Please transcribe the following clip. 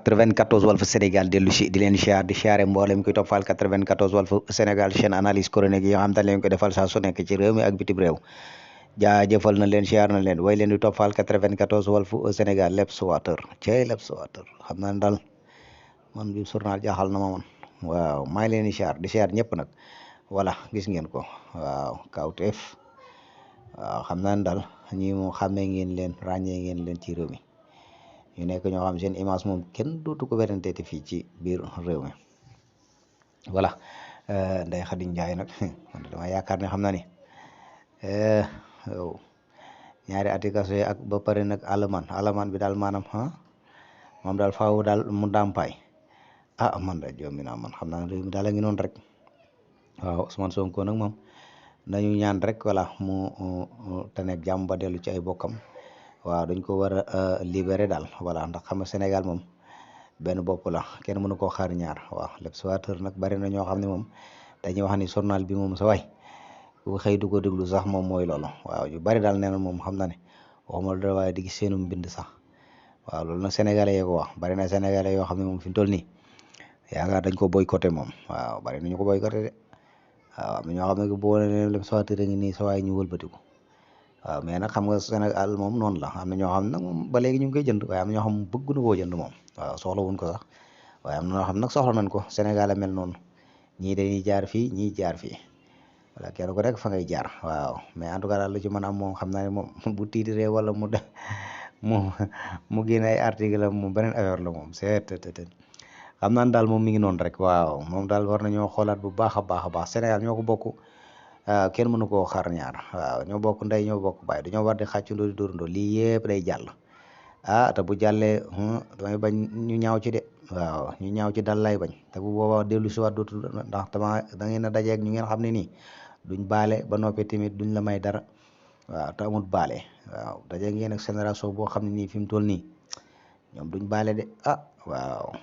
94 Walf Sénégal dellu si di leen siyaar di siyaare mboolem kuy toppal 94 Walf Sénégal chaîne analyse chronique yi nga xam te leen ko defal saa su nekk ci réew mi ak bitim réew jaajëfal na leen siyaar na leen way leen di toppal 94 Walf Sénégal lépp suwaatër cey lépp suwaatër xam naa daal man bi journal jaaxal na ma man waaw maa ngi leen di siyaar ñëpp nag voilà gis ngeen ko waaw kawteef waaw xam naa daal ñi moom xàmmee ngeen leen ràññee ngeen leen ci réew mi ñu nekk ñoo xam seen image moom kenn dootu ko werante fii ci biir réew mi voilà Ndeye Khady Ndiaye nag man dama yaakaar ne xam naa ni ñaari ati kaso yi ak ba pare nag alamaan bi daal maanaam moom daal faaw daal mu ndàmpaay man da jombi naa man xam naa réew mi daal a ngi noonu rek waaw Ousmane Sonko nag moom nañu ñaan rek voilà mu taneeg jàmm ba dellu ci ay bokkam waaw dañ ko war a libéré daal voilà ndax xam nga Sénégal moom benn bopp la kenn mënu koo xaar ñaar waaw l'Observateur nag bari na ñoo xam ne moom dañuy wax ni journal bi moom sa waay ku xëy du ko déglu sax moom mooy loolu waaw yu bari daal nee na moom xam na ne waxuma dara waaye di gis seenum bind sax waaw loolu nag sénégalais yi ko wax bari na sénégalais yoo xam ne moom fi mu toll nii yaakaar dañ ko boycotté moom waaw bari na ñu ko boycotté de waaw am na ñoo xam ne boo nee l'Observateur a ngi nii sa waay ñu wëlbatiku waaw mais nag xam nga Sénégal moom noonu la am na ñoo xam nag moom ba léegi ñu ngi koy jënd waaye am na ñoo xam bëgg na koo jënd moom waaw soxla wuñ ko sax waaye am na ñoo xam nag soxla nañ ko Sénégal a mel noonu ñii dañuy jaar fii ñii jaar fii voilà kenn ku nekk fa ngay jaar waaw mais en tout cas daal lu ci mën a am moom xam naa ne moom bu tiitiree wala mu de mu génne ay article am moom beneen affaire la moom c'est xam naa daal moom mi ngi noonu rek waaw moom daal war nañoo xoolaat bu baax a baax Sénégal ñoo ko bokk kenn mënu koo xaar ñaar waaw ñoo bokk ndey ñoo bokk baay dañoo war di xàccundoo di dóorandoo lii yëpp day jàll te bu jàllee damay bañ ñu ñaaw ci de waaw ñu ñaaw ci dal lay bañ te bu boobaa dellu si waat dootul ndax da ngeen a dajeeg ñu ngeen xam ne nii duñ baale ba noppi tamit duñ la may dara waaw te amul baale waaw dajeeg ngeen ak génération boo xam ne nii fi mu toll nii ñoom duñ baale de waaw